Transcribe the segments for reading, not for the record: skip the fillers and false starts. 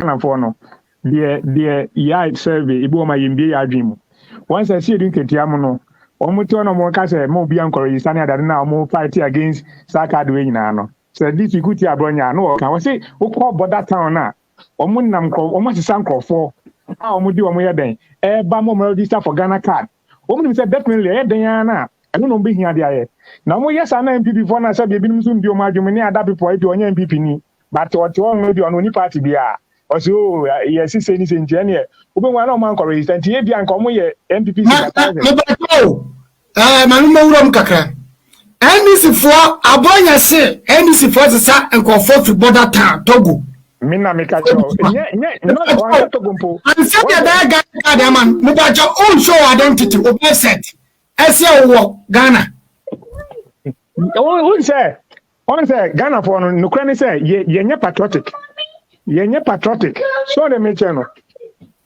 Ghanafoɔ no deɛ yɛ survey ebi wɔn a yɛmbie yɛ adwene mu. Wɔn sɛ si edu nketewa mu no, wɔn te hɔ na wɔn ka sɛ mo obi ankɔ register ne adade na wɔn fight against saa card wei nyinaa no. Sɛ this week ti Abronye na wɔka wɔsi wokɔ border town a, wɔn nam nkorɔ, wɔn asesa nkorɔfoɔ a wɔn di wɔn yɛ dɛn ɛɛba mo wɔn register for Ghana Card. Wɔn nim sɛ definitely ɛyɛ dɛn ara na ɛno na wɔn bɛhia de ayɛ na wɔn yɛ saa. Na NPP foɔ na sɛ ebinom nso mbi wɔn adwene ne ada people ebi ɔnyɛ NPP ni, but ɔte hɔ no bi ɔno oni party bi a ɔsɛ o yɛ sise ni se nti ɛneɛ wobɛhu ana ɔmo ankɔ register, nti ebi anka ɔmo yɛ NPP sympathizers. Mebɛtɔ o, maame, ma wura mu kakra. NDC foɔ Abronye se NDC foɔ sesa nkurɔfoɔ firi border town Togo. Mi na mi ka kyerɛ o, nyɛ not ɔnyɛ Togo mpo. Ansa deɛ bɛyɛ Ghana Card ama no, mebakyɛ o, show identity o, birth cert ɛsɛ wɔ Ghana. Wɔn sɛ Ghanafoɔ no, nukura ne sɛ yɛ yɛnyɛ patriotic, yɛnyɛ patriotic. So ɔde mi kyerɛ no,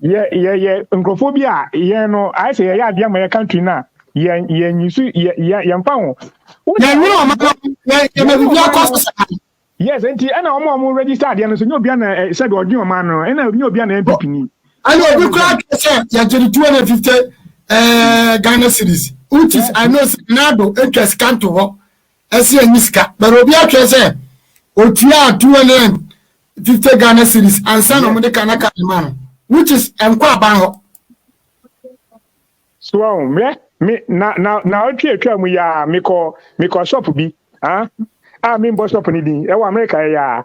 yɛ nkurɔfoɔ bi a yɛn no ayɛ sɛ yɛyɛ adeɛ ama yɛ country na yɛn nyisu yɛ yɛn fa ho. Yɛn nwene ɔma no yɛ yɛ ma biribi akɔ so saa. Yes, nti ɛna wɔn a wɔn register adeɛ no so nye obi na ɛ sɛbi ɔdun ɔman no, ɛna nye obi na NPP ni. Ɛna obi kura atwa sɛ yɛgye no 250 Ghana cedis, which is I know sɛ nado atwa sika nto hɔ ɛsɛ ɛnyi sika, but obi atwa sɛ otua 250 Ghana cedis ansa na ɔmo de Ghana Card ma no, which is ɛnkɔ aban hɔ. So ɔn mɛ mi na ɔtwe atwa mu yaa, mekɔ shop bi ah a mi mbɔ shop ni din ɛwɔ America yɛ yaa.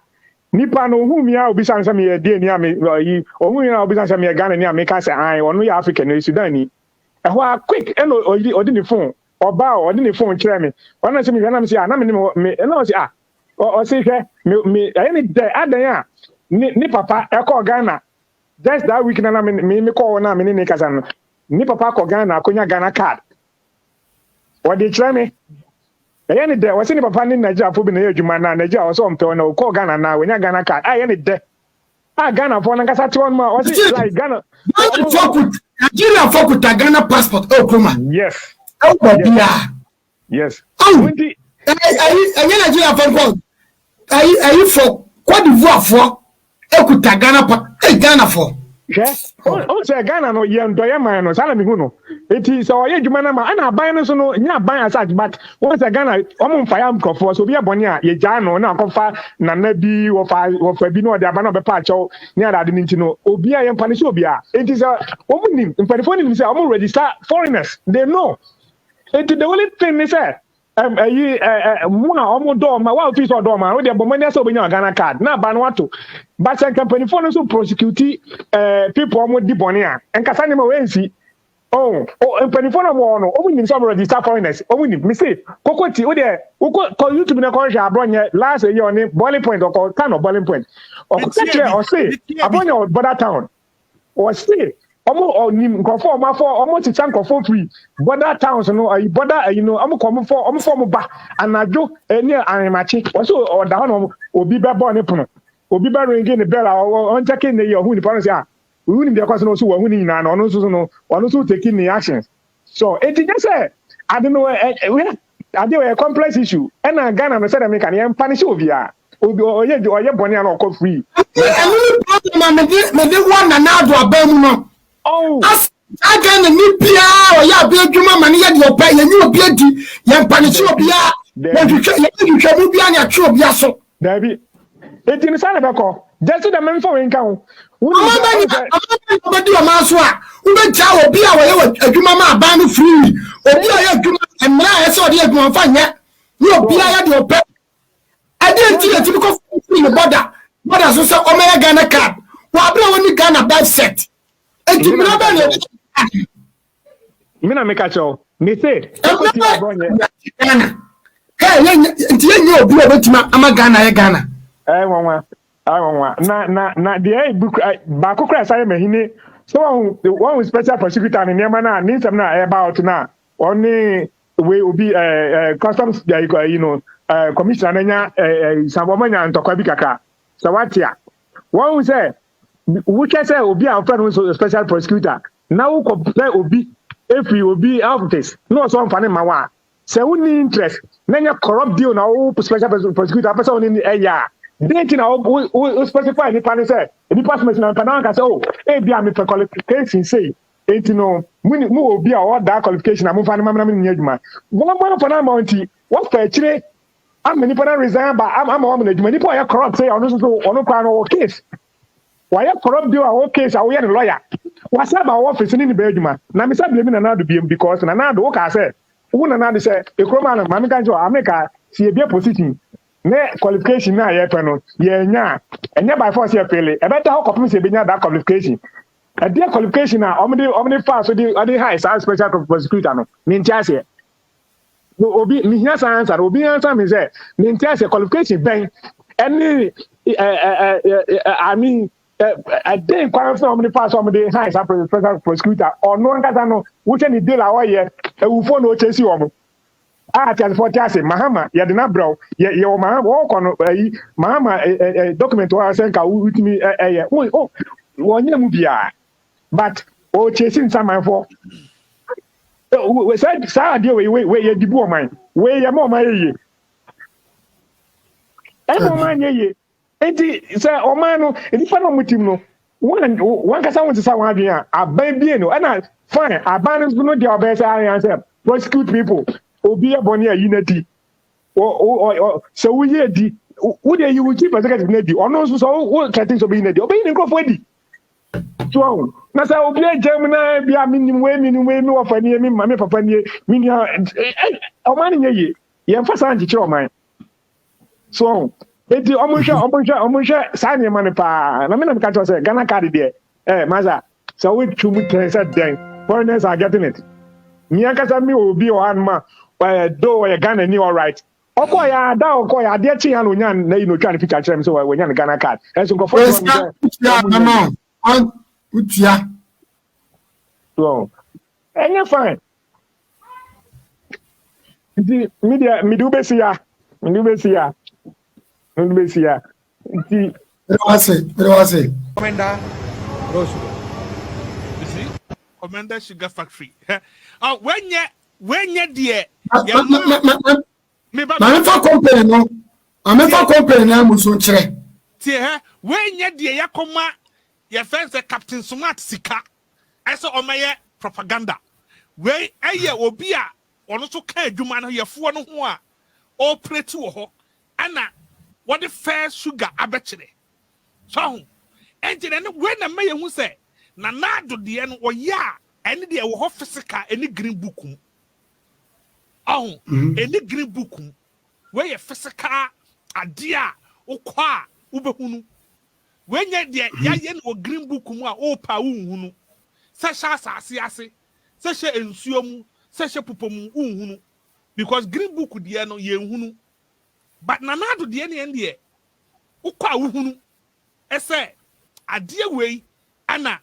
Nipa no ohun mi a obisa sɛ meyɛ die ni a mi ɔyi ohun mi a obisa sɛ meyɛ Ghana ni a, meka sɛ ayi ɔno yɛ African no Sudan ni. Ɛhɔ a quick ɛna ɔyi ɔde ne phone ɔbaa ɔde ne phone kyerɛ mi. Ɔno sɛ mi hwɛ na mi sɛ ah, na mi ne mi ɛna ɔsɛ ah, ɔsɛ hwɛ mi ɛyɛ ne dɛ adan a ne papa ɛkɔɔ Ghana just that week na mi kɔɔ hɔ na mi ne ne kasa no, ne papa kɔ Ghana akonya Ghana Card. Wɔde kyerɛ me, ɛyɛ ne dɛ. Wɔsɛ ne papa ne Nigeriafo bi na ɛyɛ adwuma na Nigeria wɔsɛ ɔmpɛ na ɔkɔɔ Ghana na wɔnya Ghana Card a, ɛyɛ ne dɛ a Ghanafoɔ no nkasa te hɔ nom a wɔse like Ghana. Nigeriafoɔ kuta Ghana passport ɛwɔ kurom a. Yes. Ɛwɔ baabi a. Yes. Awo ɛyi ɛnyɛ Nigeriafoɔ nkɔ, ɛyi fɔ Cote d'Ivoire foɔ ekuta Ghana pa ɛyi Ghanafoɔ. Hwɛ, o sɛ Ghana no yɛ ndɔyɛ man no saa na mehu no. Eti sɛ ɔyɛ adwuma no ma ɛna aban no so no nyɛ aban asase, but wɔn sɛ Ghana wɔn mfa ya nkurɔfoɔ so obi yɛ bɔne a, yɛgyaa no na akɔfa nana bi wɔfa bi na ɔde aba na ɔbɛpa akyɛw ne adade no. Nti no obi a yɛmpa ne sɛ obi a, eti sɛ wɔn nim, mpanimfoɔ nim sɛ wɔn register foreigners, they know. Eti the only thing ne sɛ ɛyi ɛ ɛ mu a wɔn dɔɔ ma wa ofi sɛ ɔdɔɔ ma o deɛ, bɔ mmɔden sɛ ɔbɛnya Ghana Card na aba no wato. But sɛ mpanimfoɔ no nso prosecute people wɔn di bɔne a, nkasa nneɛma wɔ nsi. Oh, oh, mpanimfoɔ no wɔn no wɔn nim sɛ wɔn register foreigners, wɔn nim. Mese koko ti o deɛ, wokɔ kɔ YouTube na kɔhwɛ Abronye last year ɔne Boiling Point ɔkɔ kan no Boiling Point ɔkɔ kyerɛ, ɔse Abronye wɔ border town, ɔse ɔmo ɔnim nkurɔfoɔ ɔmo afɔ ɔmo kyekyɛ nkurɔfoɔ firi border towns no, ayi border ayi no, ɔmo kɔ ɔmo fɔ ɔmo ba anadwo ɛne ahemakye. Ɔse ɔda hɔ na obi bɛbɔ ne pono, obi bɛ ring ne bell a ɔnkyɛke ne yɛ ɔhu nipa no sɛ a ohu nim deɛ ɛkɔ so no, ɔso wɔhu ne nyinaa na ɔno nso so no ɔno nso taking ne actions so. Eti nyɛ sɛ ade no ɛ ɛ ade yɛ complex issue. Ɛna Ghana no, sɛdeɛ meka no, yɛn mpa ne hyɛ obiara obi ɔyɛ bɔne a na ɔkɔ free. Ɛno ne problem a mede wɔ Nana Ado aban mu no. Oh. As Ghana ni biara ɔyɛ abe adwuma ma ne yɛ deɛ ɔpɛ, yɛnyi obi adi, yɛmpa ne kyi obiara, yɛnhwehwɛ yɛnhwehwɛ mu biara ne atwe obi aso. Dabi, eti ne saa na bɛkɔ gyesi dɛm mfa wei nka ho. Ɔman bɛ ni ɔman bɛ ni ɔbɛdi ɔman so a wobɛgya obi a wɔyɛ adwuma ma aban no free, obi a ɔyɛ adwuma mmerɛ a ɛsɛ ɔde adwuma nfa nyɛ ne obiara yɛ deɛ ɔpɛ. Ɛdeɛ nti na tumi kɔ firi ne border so sɛ ɔmɛyɛ Ghana Card wɔ abere a wɔne Ghana birth cert? Eti mmerɛ bɛn na yɛde Mi na meka kyerɛ wo, me se koko ti Abronye. Ghana hɛ yɛnyɛ nti yɛnyɛ obi a obɛtumi ama Ghana yɛ Ghana. Ɛyɛ nwanwa, ɛyɛ nwanwa na deɛ ɛyɛ bu baako kora ɛsa yɛ mahini sɛ wɔn special prosecutor ne nneɛma na ne nsɛm na ɛyɛ out na ɔne wei obi ɛɛ ɛɛ customs ɛyi ɛyi no commissioner n'anya ɛɛ ɛɛ sanbɔ ɔmo anya ntɔkwa bi kakra sɛ wate a, wɔn sɛ wohwɛ sɛ obi a wɔfrɛ no nso special prosecutor na wokɔ pɛ obi efiri obi office na ɔsɔ nfa ne ma wa sɛ wonni interest na nyɛ corrupt deal na wo special prosecutor apɛ sɛ wo ne ɛyɛ a, den ti na wo specify nipa ne sɛ Nipa soma si na mpa na wanka sɛ, oh, ebi a mepɛ qualification sei, eti no mu ni mu wɔ obi a ɔwɔ daa qualification a momfa no ma me na me ne nyɛ adwuma. Wɔn mo anfa no ama wɔn nti wɔfa akyire ama nipa no resign aba ama wɔn adwuma. Nipa a ɔyɛ corrupt sɛ ɔno nso so, ɔno koraa no ɔwɔ case, wayɛ corrupt deal a ɔwɔ case a woyɛ no lawyer, wasa aba ɔwɔ office ne ne bɛyɛ adwuma. Na mesa blame Nana Addo biem because Nana Addo, wokaa sɛ wo Nana Addo sɛ ekurom ano maame ka nkyɛn America si ebie position ne qualification na yɛpɛ no yɛnya a, ɛnyɛ by force yɛ fill, ɛbɛda hɔ kɔpem sɛ ebenya that qualification. Ɛdeɛ qualification a ɔmo de fa so de ɔde hire saa special prosecutor no, ne nti aseɛ obi mihia saa ansa no, obi ansa mi sɛ ne nti aseɛ qualification bɛn ɛne ɛ ɛ ɛ ɛ I mean, ɛ ɛden kwan so ɔmo de fa so ɔmo de hire saa special prosecutor? Ɔno ankasa no, wohwɛ ne deal a ɔyɛ, ewufoɔ na ɔkyɛ si wɔn a ate asefoɔ te ase. Mahama yɛde n'abrɛw yɛ yɛwɔ Mahama wɔkɔ no ɛyi Mahama ɛ ɛ ɛ document wɔ sɛ nka wotumi ɛ ɛyɛ wo o wɔnyɛ mu biara, but ɔkyɛ si nsamanfoɔ saa saa adeɛ wei wei wei yɛ dibu ɔman wei, yɛ ma ɔman yɛ yie, ɛma ɔman yɛ yie. Nti sɛ ɔman no nipa na ɔmo tim no, wɔn wɔn kasa wɔn sisa wɔn adwene a aban bie no ɛna fine. Aban no nso no deɛ ɔbɛyɛ sɛ ayɛ sɛ prosecute people, obi yɛ bɔnne a yi n'adi ɔ ɔ ɔ sɛ woyi adi, wo de yi wo chief executive n'adi, ɔno nso sɛ wo kɛte sɛ ɔbɛyi n'adi, ɔbɛyi ne nkurɔfoɔ adi so ɔho. Na sɛ obi agya mu na bi a menim wei, menim wei, mi wɔfa nie, mi ma mi papa nie, mi nua ɛ ɔman no nyɛ yie. Yɛmfa saa nkyekyere ɔman so ɔho. Eti ɔmo nhwɛ saa nneɛma no paa. Na mi na mi ka kyerɛ sɛ Ghana Card deɛ, masa sɛ wotwu mu tɛn sɛ dɛn, foreigners are getting it. Mi ankasa mi wɔ obi wɔ hanom a do ɔyɛ Ghana ni, all right, ɔkɔ yɛ ada, ɔkɔ yɛ adeɛ kye ya na onya na yi na otwa ne picture kyerɛ mi sɛ wɔnya ne Ghana Card. Ɛnso nkurɔfoɔ kyerɛ mi sɛ wotua mama wotua. So ɛnyɛ fine. Nti mi deɛ mi de wobɛsi ya nti. Mede wase, mede wase. Komenda Rose. You see, Komenda Sugar Factory. Oh, when you dear, Maame, fa company no, maame, fa company no amu so nkyerɛ. Tie hɛ, when you dear yakoma, your friend sɛ Captain Smart sika, ɛsɛ ɔmɛyɛ propaganda. Wei ɛyɛ obi a ɔno nso ka adwuma no yɛfoɔ no ho a ɔoperate wɔ hɔ, ɛna wɔde fair sugar abɛkyerɛ so ho. Ɛnti na wei na mma yɛn ho sɛ Nana Addo deɛ no ɔyɛ a, ɛne deɛ ɛwɔ hɔ physical, ɛne green book mu ɔho, ɛne green book mu. Wei yɛ physical adeɛ a wokɔ a wobɛhunu. Wei nyɛ deɛ yɛayɛ no wɔ green book mu a wopa a wonhunu sɛ hyɛ asase ase, sɛ hyɛ nsuo mu, sɛ hyɛ popɔ mu, wonhunu, because green book deɛ no yɛnhunu, but Nana Addo deɛ ne yɛn deɛ wokɔ a wohunu ɛsɛ adeɛ wei ɛna